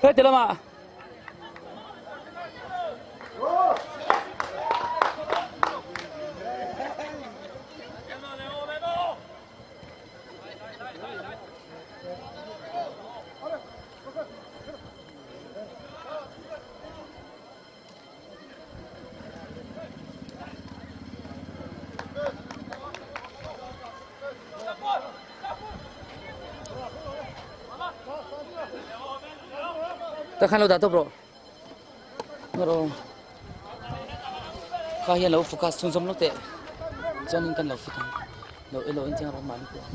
Heti lamah. Ta khan lo dah tawp rawh. Rawh. Kha hian lo focus chhunzawm lawk teh. Chuanin kan lo fit ang. Lo elo en chiang rawh mahni pawh.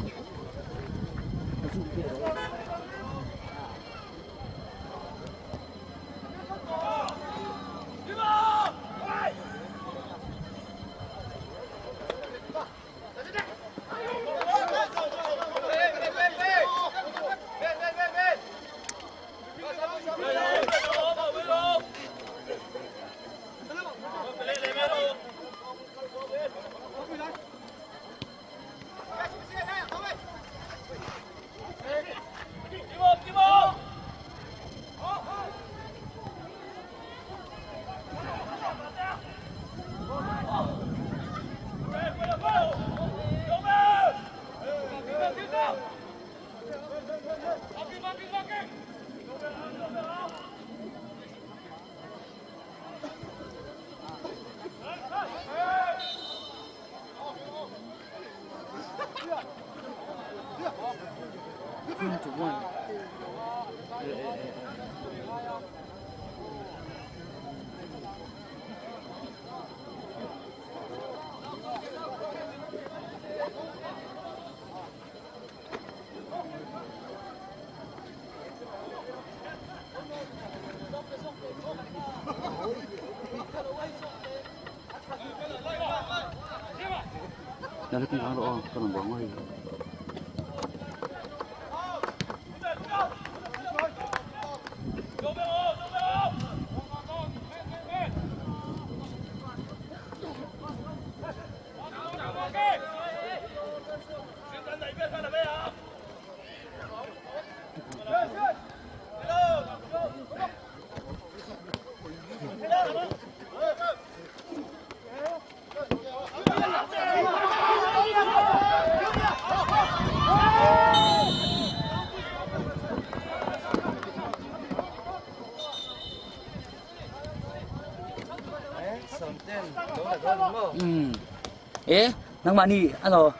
E nangmah ni ano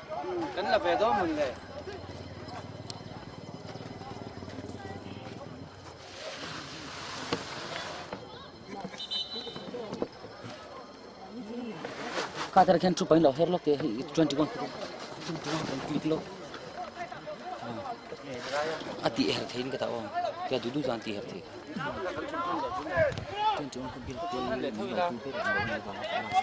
kan la ve dawn mun le. Ka tar khian thu pain lo her lawk te hei 21 21 kan click lawk a ti her thein ka ta aw ka du du zan ti her thei 21 ka bil te ni lo tu ber lo ni wa last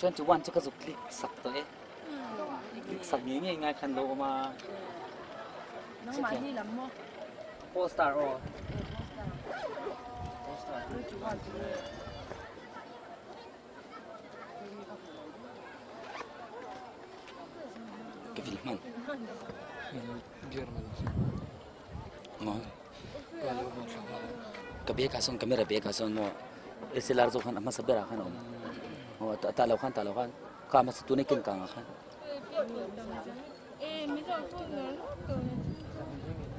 21 chu ka zuk click sak tawh e. Click sak ngei ngei ngai khan lo awm a. Nangmah hi lam maw? Polestar aw. Polestar. 21 chu Ka vil hman. Beer man. Maw ka bag ah sawn camera bag ah sawn maw SLR zawk khan a hmasa berah khan a awm aw tah lo khan tah lo khan kha a hmasa tuna ken kang ah khan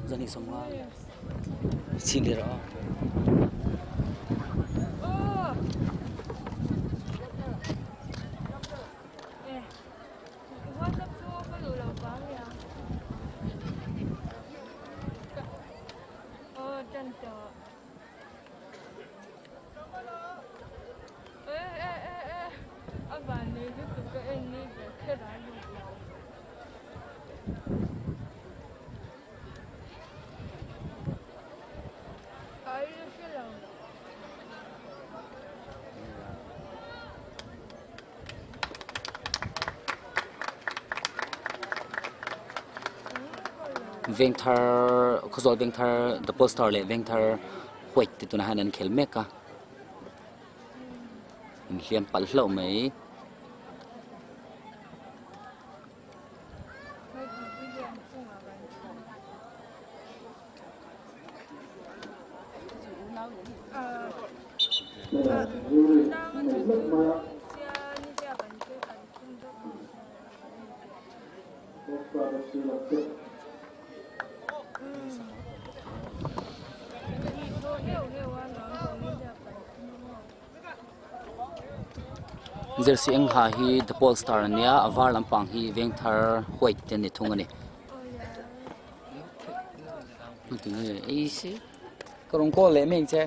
zan hi sawm nga chhin leh rawh aw. Vengthar Khawzawl Vengthar the Pole Star leh Vengthar White te tunah hian an khel mek a inhliam palh hlauh mai. Jersey eng ha hi the pole star a nia a var lampang hi vengthar white te a ni thung a ni. Ka rawn call leh mai ang che.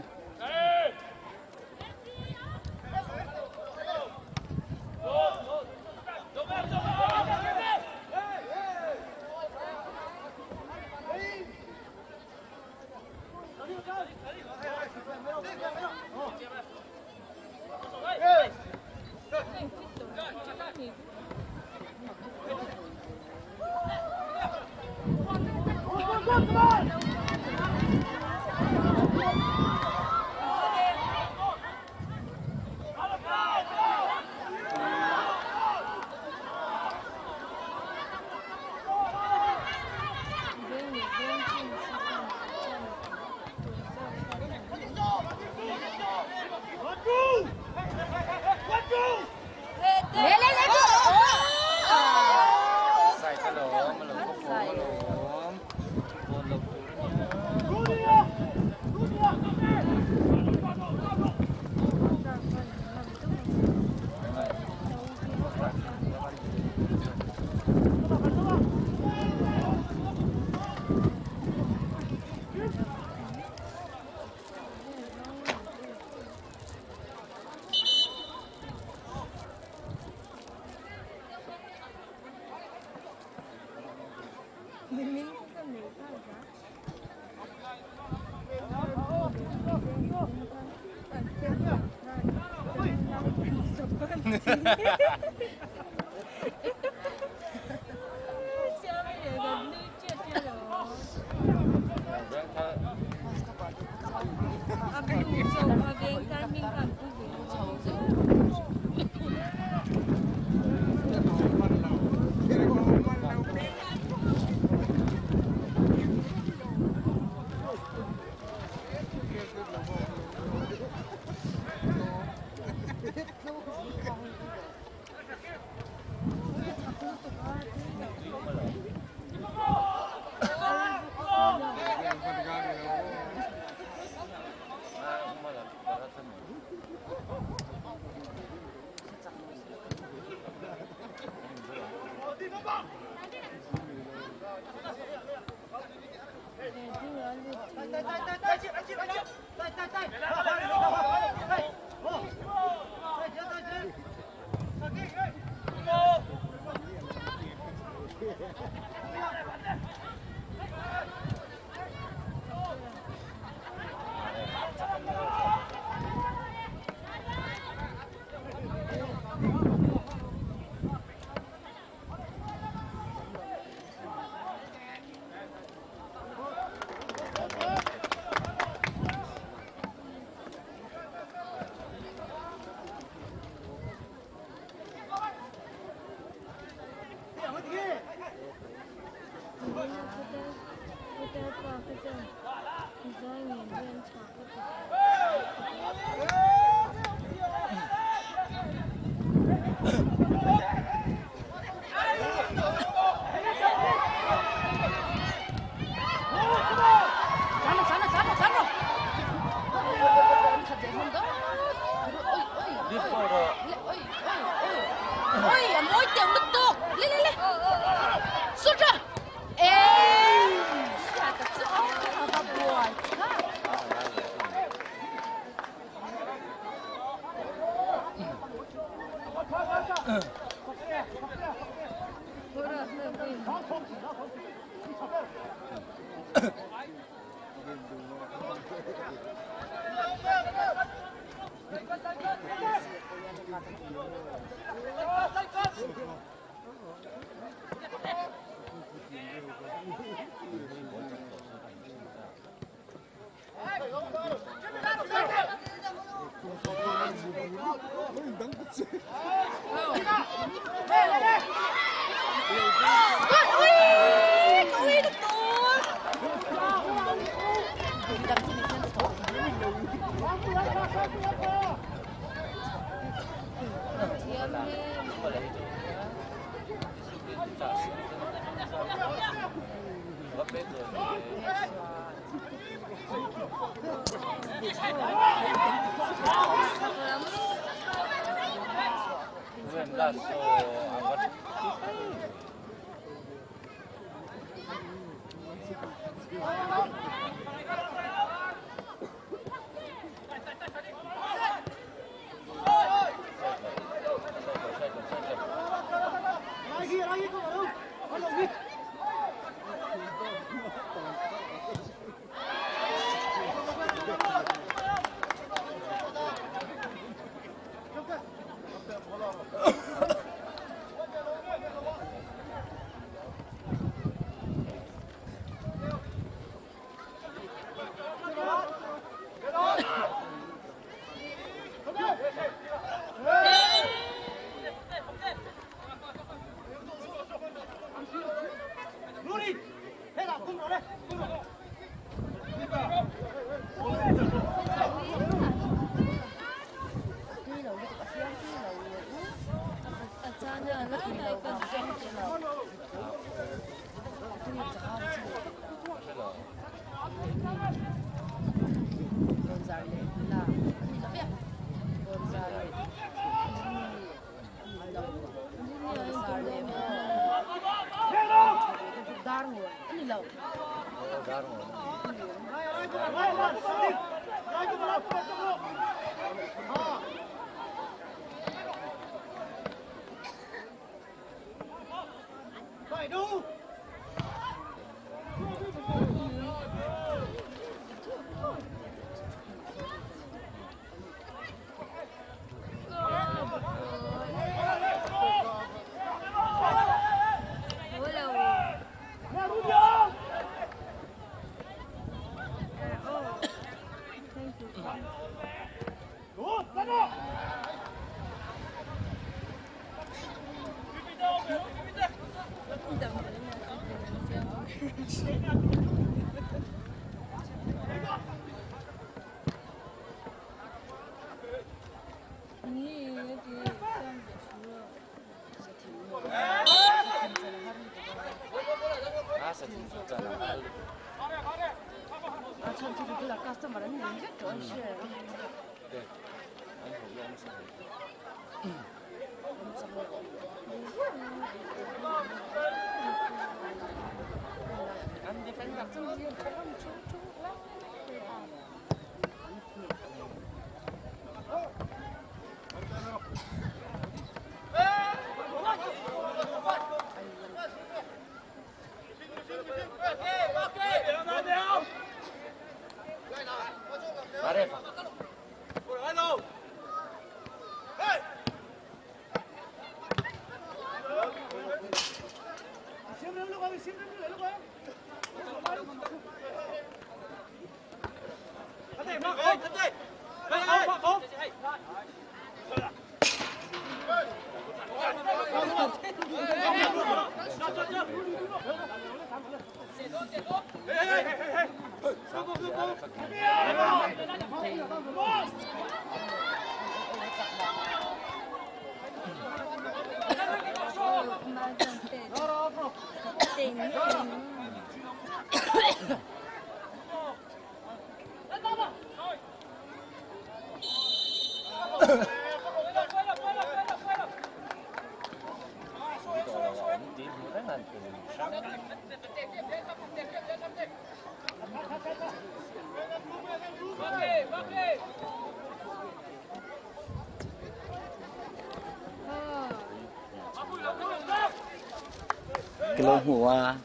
lo hmu a.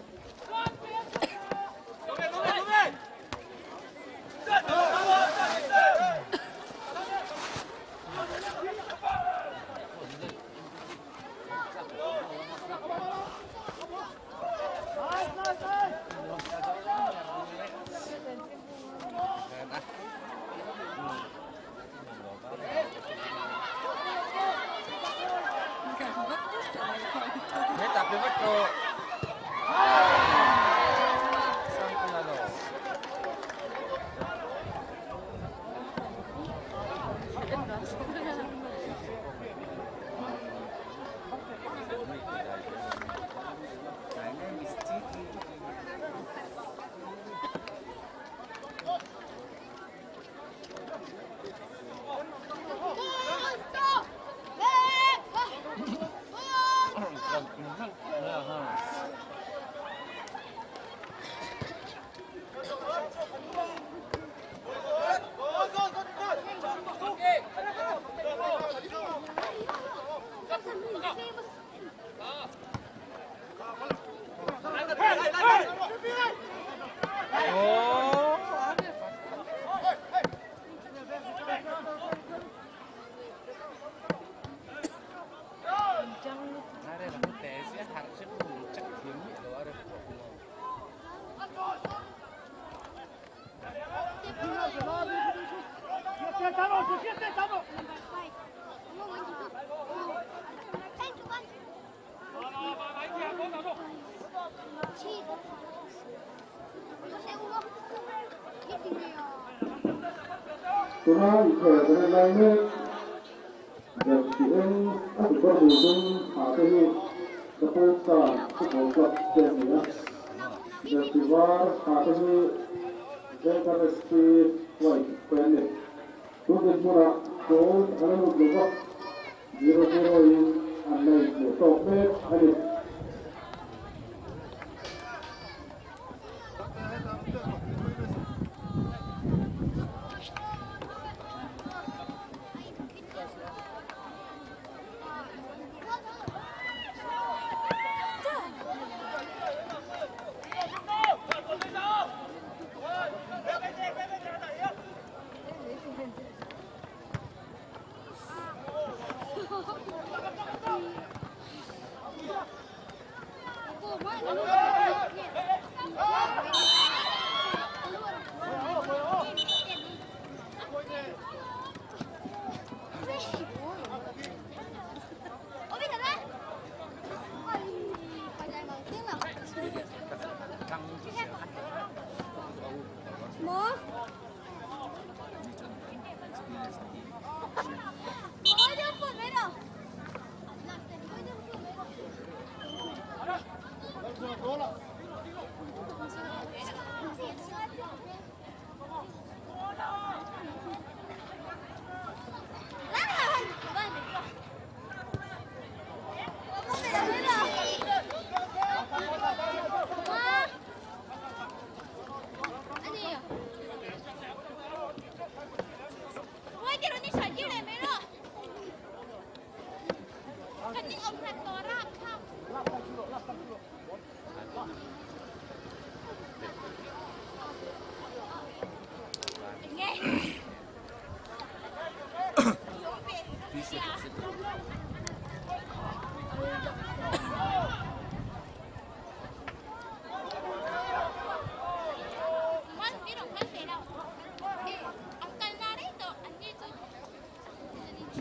Tuna inkhel kan en lai mek Jersey eng a kekawr bul dum ha te hi Chapel Star football club te a ni a, Jersey var ha te hi Vengthar SC White te an ni. Tun dinhmunah goal an la lut lo va, zero zero in an la inhmuh tawk mek a ni.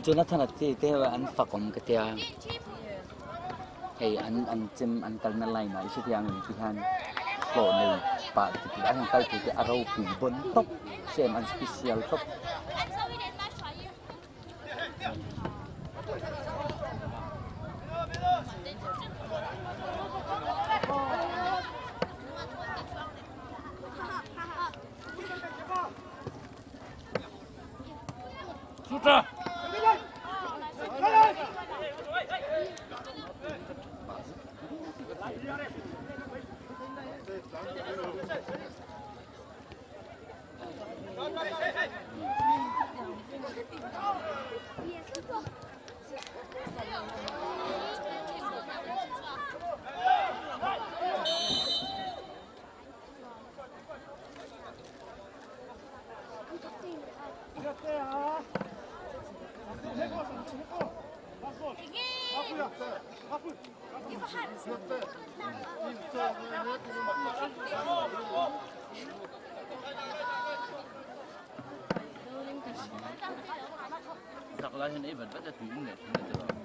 Jonathan-a te te an fak awm ka tia. Hei an an chem an kalna line ah i hrethiam ang ti hian hlawh nei pah ti tih an han kal pui te a ropui bawn tawp same an special tawp. Sak lai hian ei vat vat a tui in leh thin a tilo.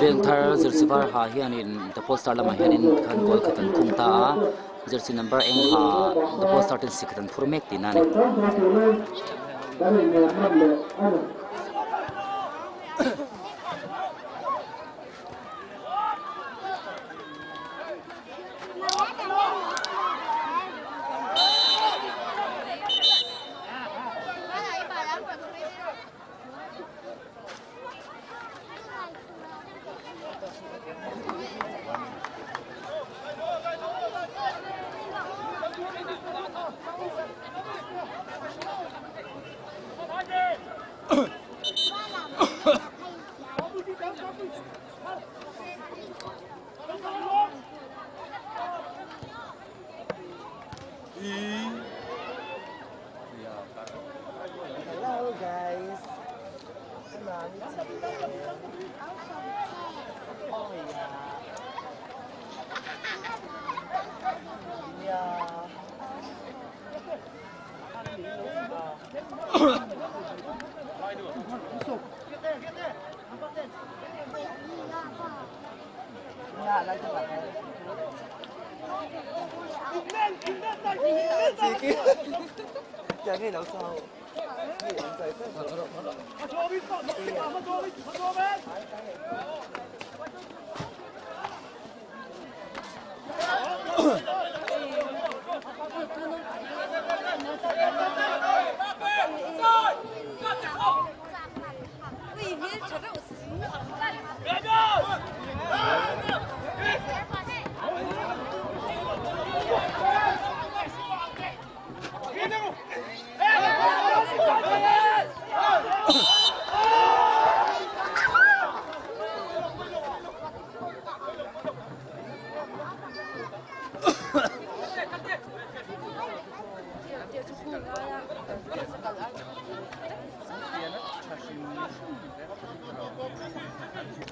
Vengthar jersey var ha hianin the poster lamah hianin khan goal khat an khung ta a jersey number eng ha the poster ten sikhat an phur mek tihna a ni.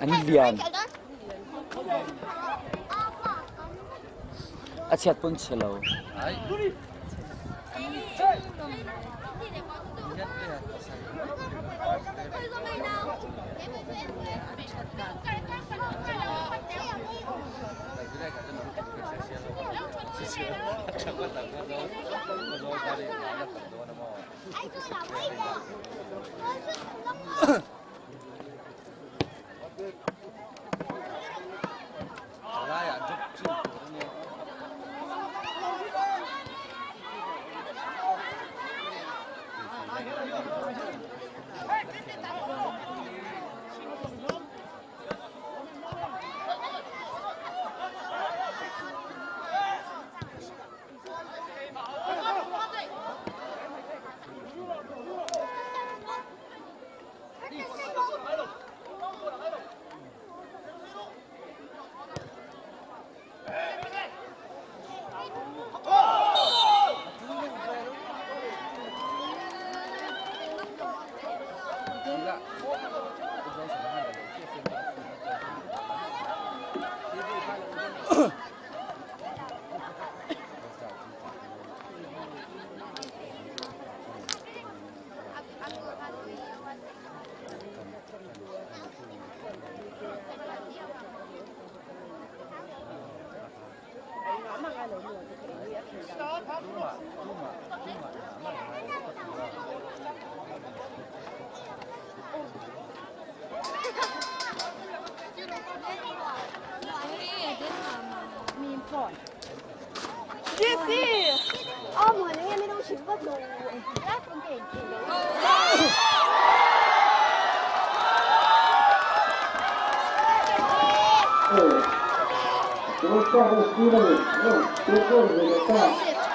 An lian. A chiat pun che lo.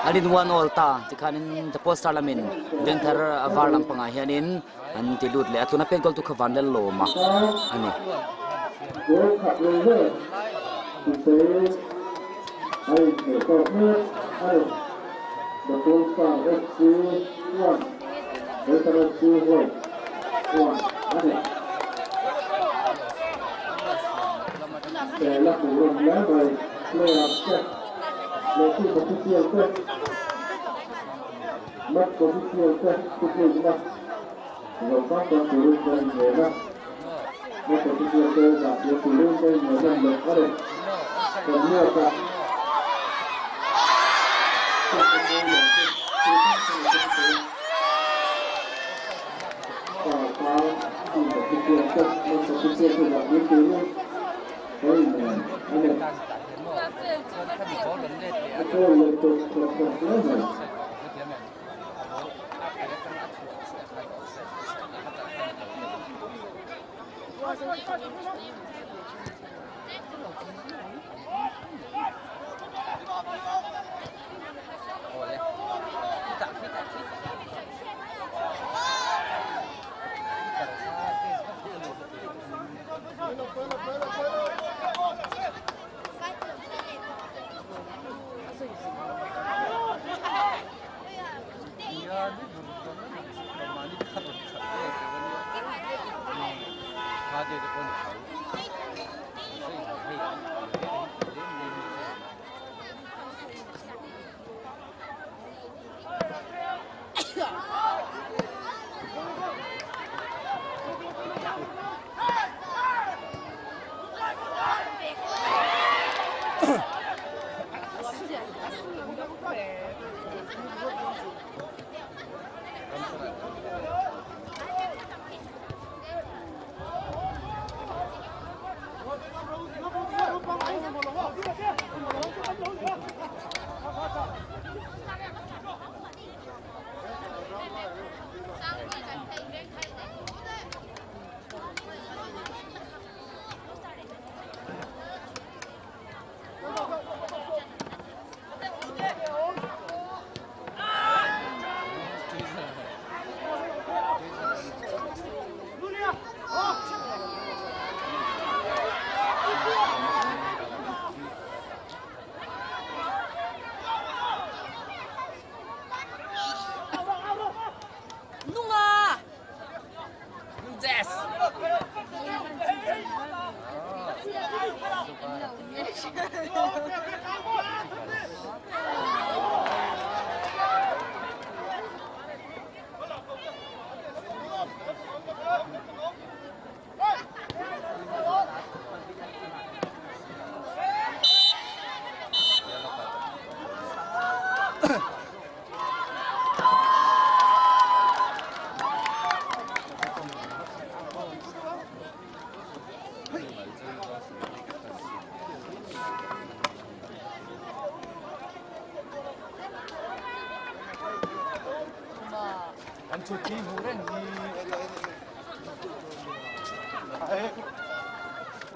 An in one all ta tikhanin the post star lamin Vengthar a var lampangah hianin an ti lut leh a tuna pen goal tu kha van lel lawm a ani.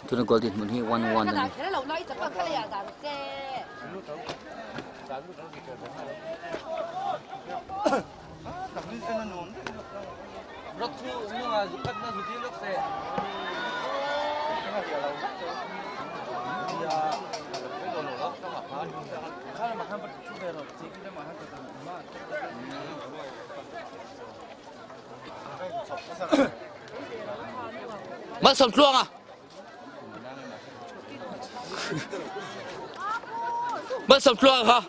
Tuna goal dinhmun hi 1-1 a ni. Malsawmtluanga Malsawmtluanga kha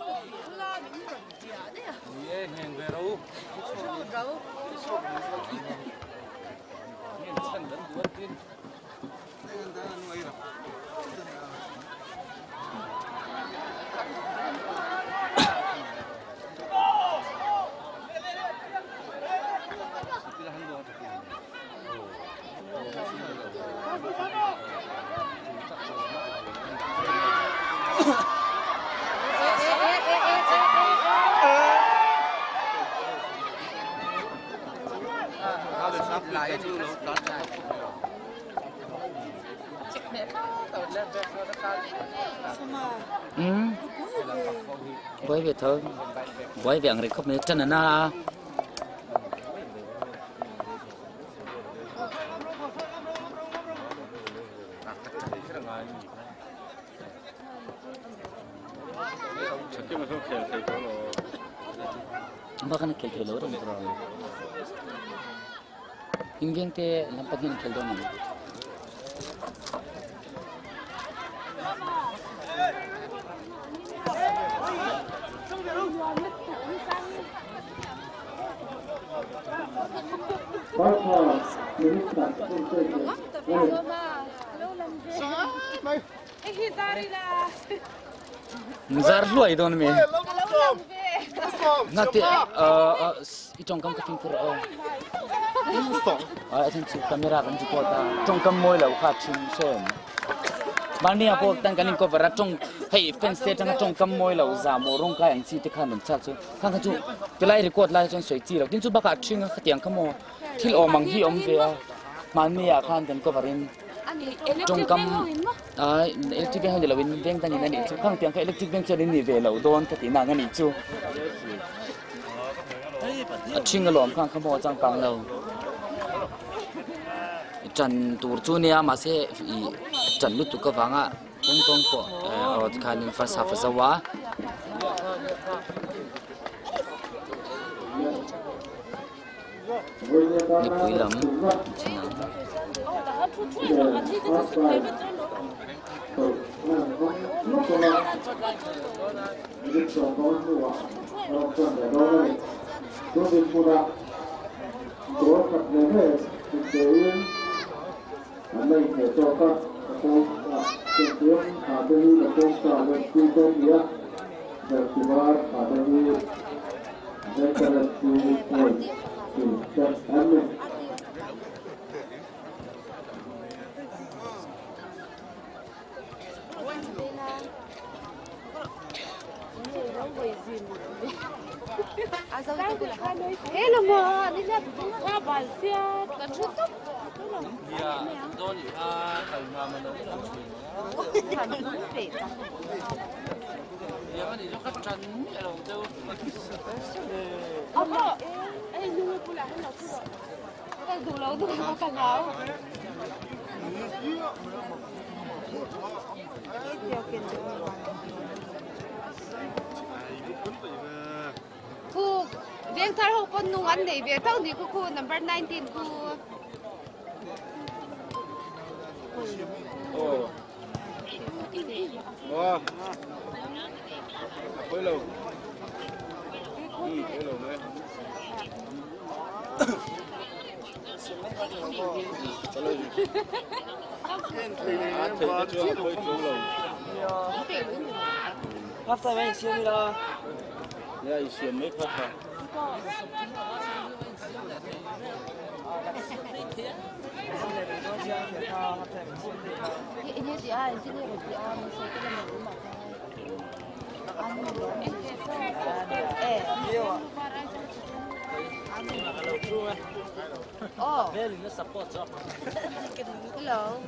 Umm buai ve tho buai ve ang reng khawp mai a tan a na a. Bak an khel thei lo reng tur a Inveng te lam pahnih an khel dawn a ni. Zar hluai dawn mi. Na te i tawngkam ka fimkhur aw. A then chu camera kan record a. Tawngkam mawi lo kha thin sem. Mahni ah pawh tan kan in cover a tawng hei fans te atanga tawngkam mawi lo za maw rawng kai ang chi te khan an chak chu khang kha chu tilai record lai chuan sawi chi lo tin chu bakah thing a khatiang kha maw thil awm ang hi awm ve a mahni ah khan kan cover in tawngkam ai electric bank ho ni lo in veng dangin a nih chu khang tiang kha electric bank chuan in ni ve lo dawn ka tih nang a nih chu a thing alawm khang kha maw changkang lo. Ṭan tur chu nia mahse ih ṭan lutuk avanga kawng tawng pawh aw tikhanin first half a zo a. Nipui lam chin ang. Goal khat ve ve inpein an la inhmeh tawk a, a pawn ah chuan ha te hi ka pawn sa leh school te an ni a, Jersey var ha te hi Venkaret chu point tin te an ni. Khu vengthar ho pawn nung an nei ve tho ni khu khu number 19 khu. Oh. Hello.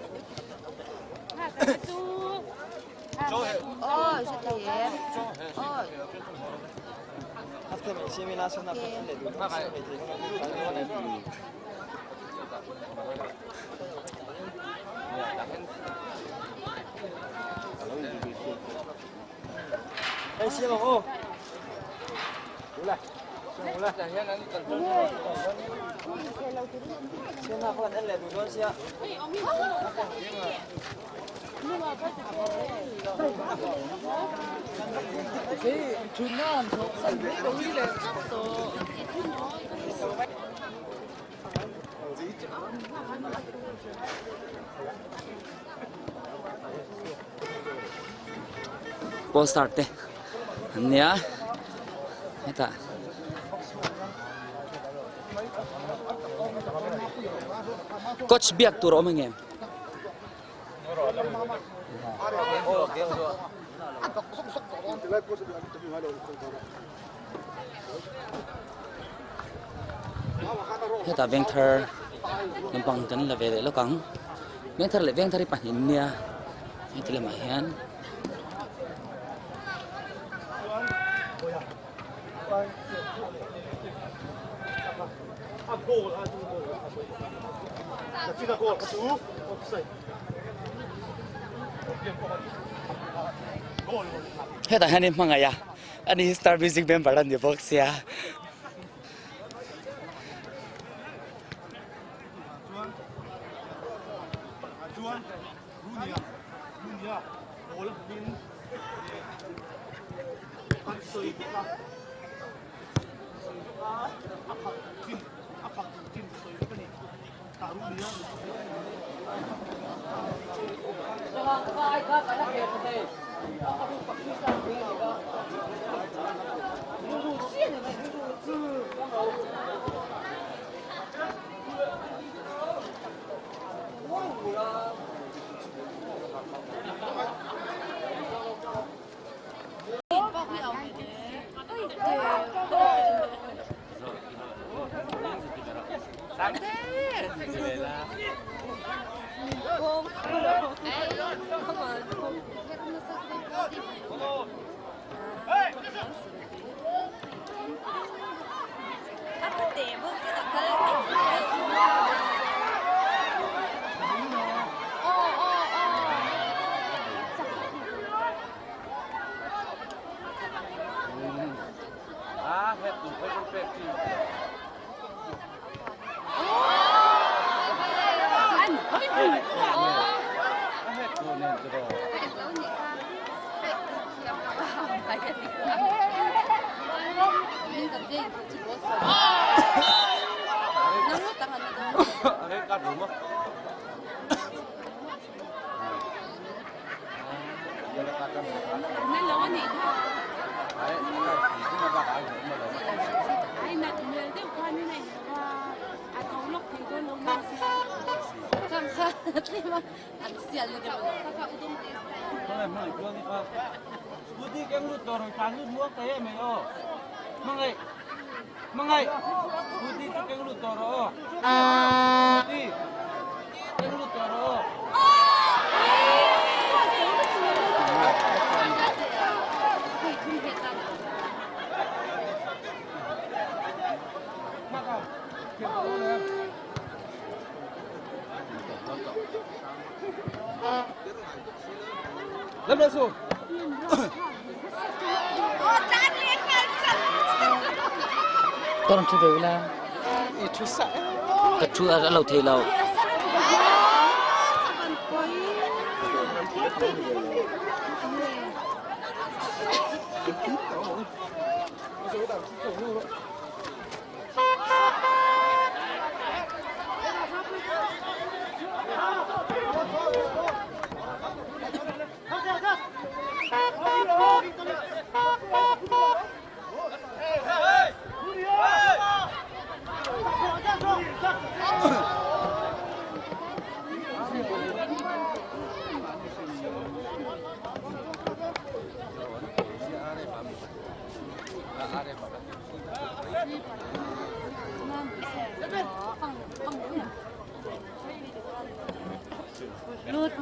Oh, sẽ thầy em. Oh. Pawl star te an nia hetah coach biak tur a awm ang em? Hetah vengthar lampang kan la ve leh lawk ang vengthar leh vengthar hi pahnih an nia heti lamah hian. Hetah hian in hmangaih a ani hi star music member a ni bawk sia. Ka rawn thu ve ula. Ka thu a lo thei lo. Lut.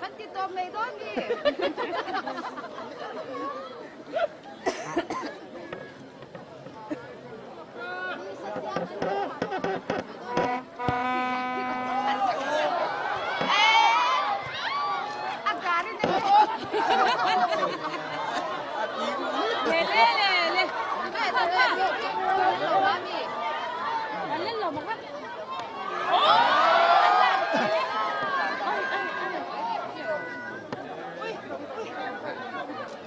Kan ti tawp mai dawn mi.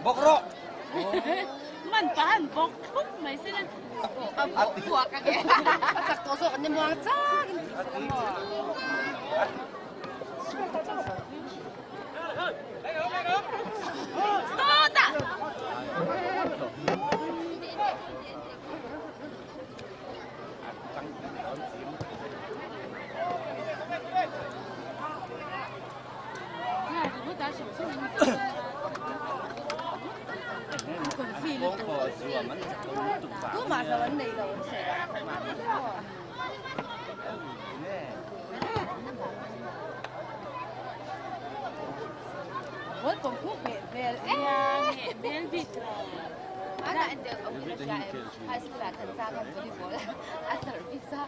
Bawk rawh. Man pa han bawk khup mai se na. A bawk ka nge. A chak tawh zawk an ni muang chang in ti sak maw. Sawtah! Tumah hlo an nei lo an sawi a. Ball pawm khuk hmel hmel e. Hmel bik lo. Ana an deuh awm in a hria em? High school ah Thansanga volleyball a service a.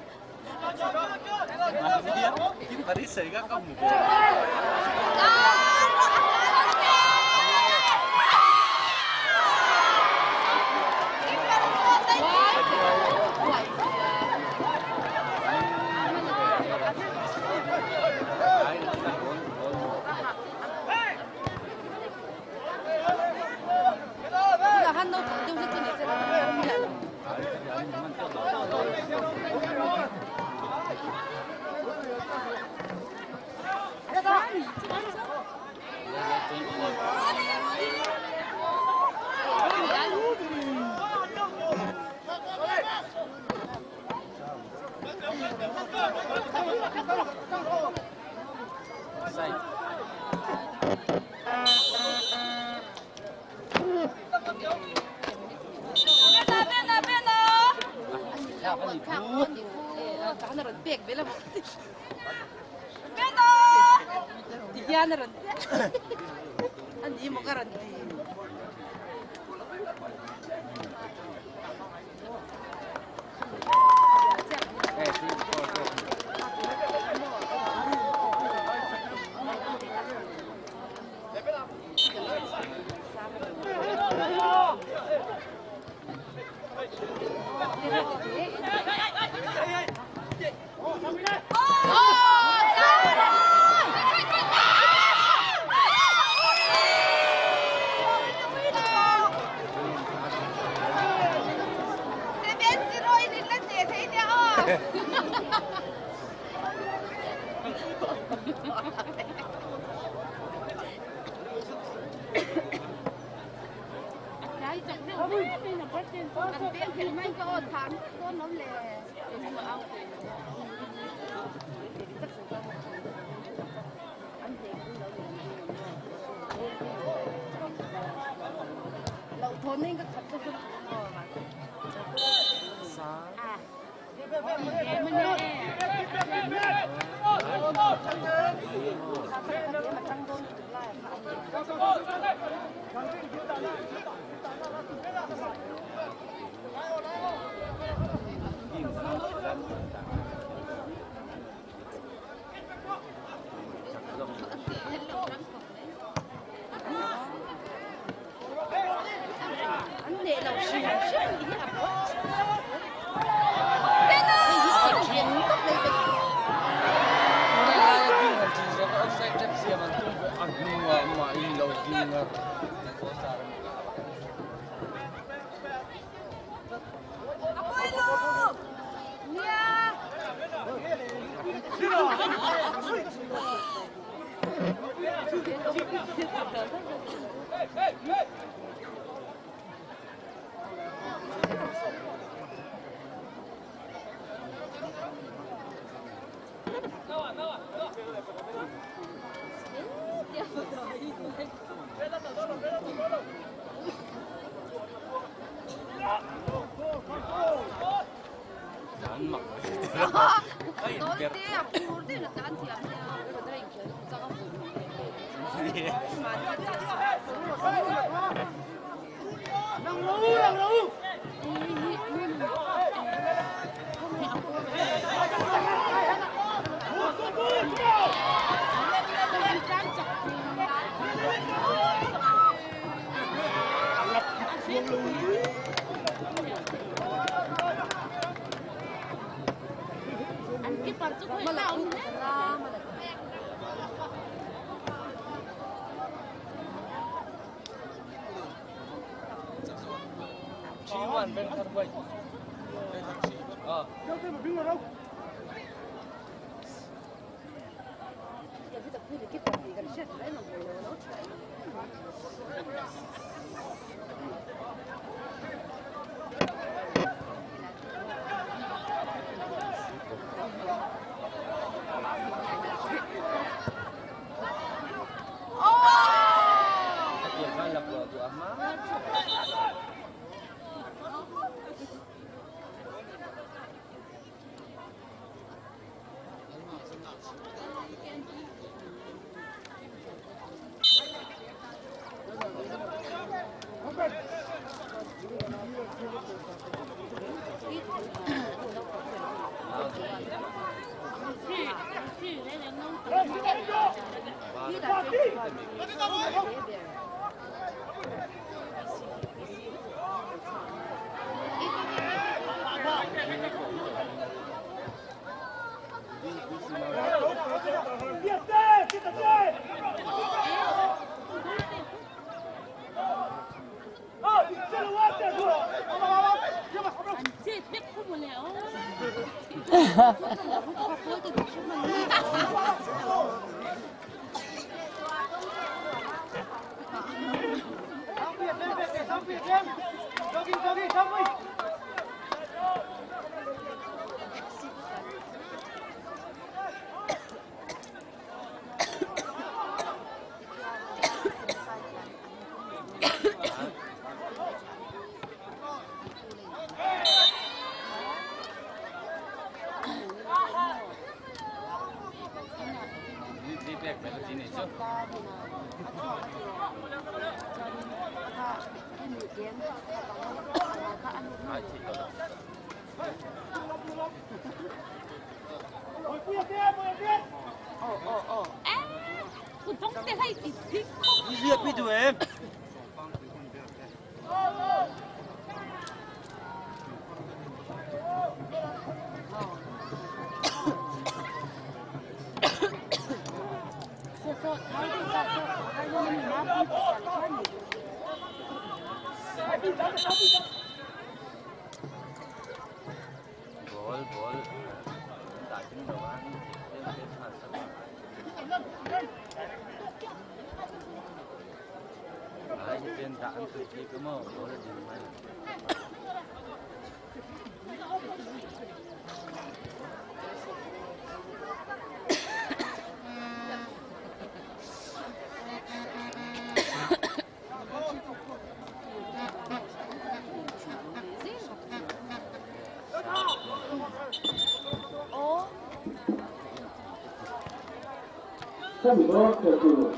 Hemi dawn kher tur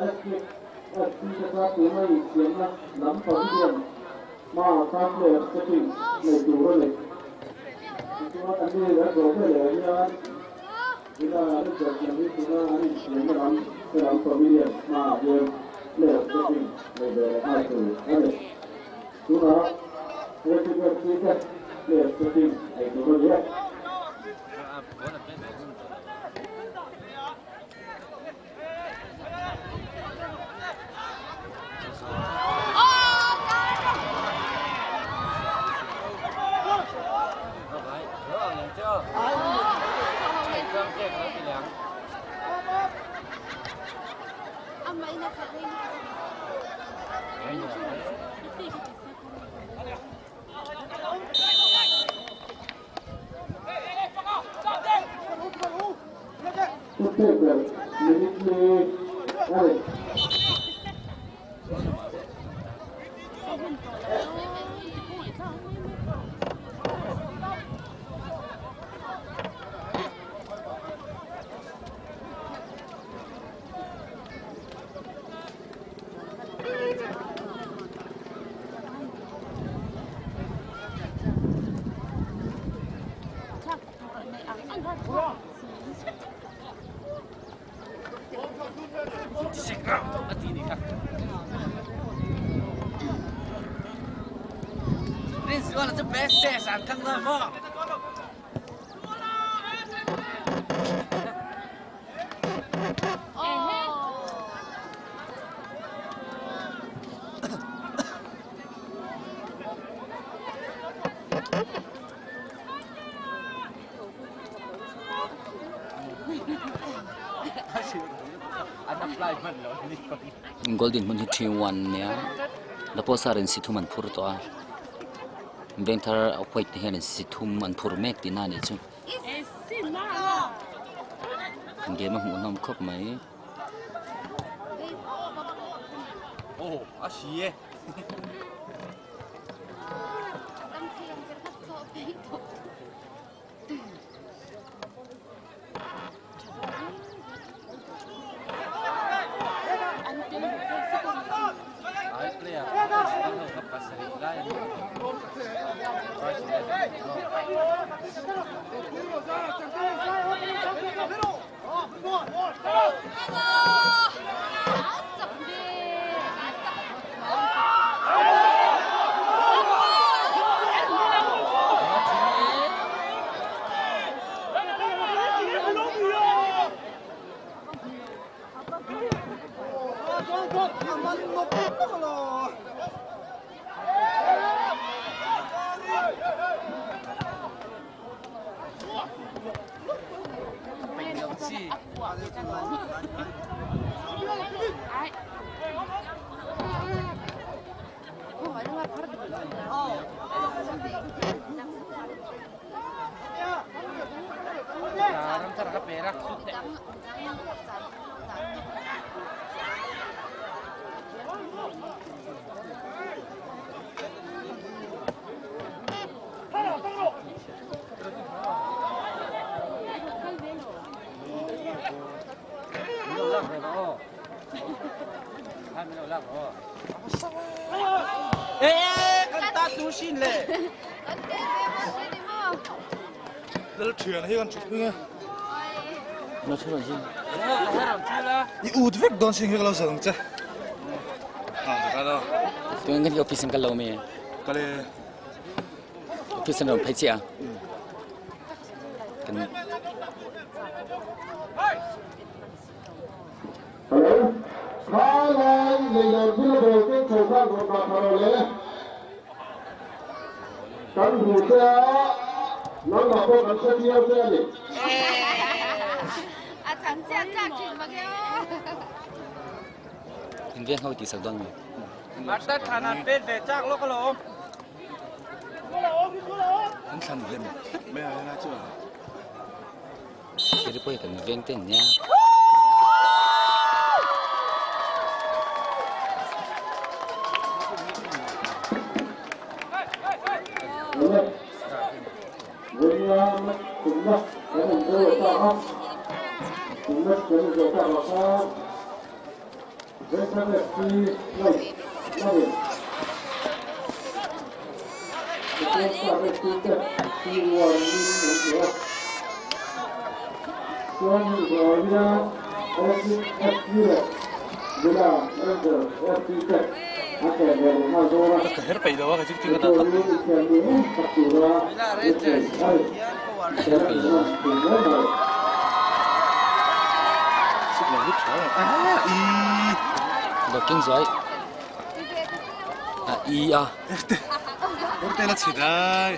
SKFC te kha tuna insiamna lam pavilion hmaah khan player setting nei tur a ni. Tichuan an ni leh zawh veleh hian Villa Richard lam hi tuna an insiamna lam helam pavilion hmaah hian player setting nei ve leh nghal tur a ni. Tunah SKFC te player setting nei tur a ni e. Goal dinhmun hi 3-1 nia Laposa in si thum an phur tawh a Vengthar white te hian in si thum an phur mek tihna a nih chu game a hmuhnawm khawp mai. I ut vek dawn sin hi ka lo sawi ang che. Tun kan hi office an kal lo mi. Kale. Office an rawn phei chiah a. Kan Hello. Khalai leiler bula bol te tho khan rawn dah tha lo le. Kan hmu che a, nangmah pawh kan hre viau che a ni. A chang chiah chak thin mak e aw. In veng ho tih sak dawn mi. An thlan lem mai a helai chuan. Thil pawh hi kan veng te nia. Ka her peih lo a ka chik chik a dah Lo king zuai a i a. Erte la chhi dai.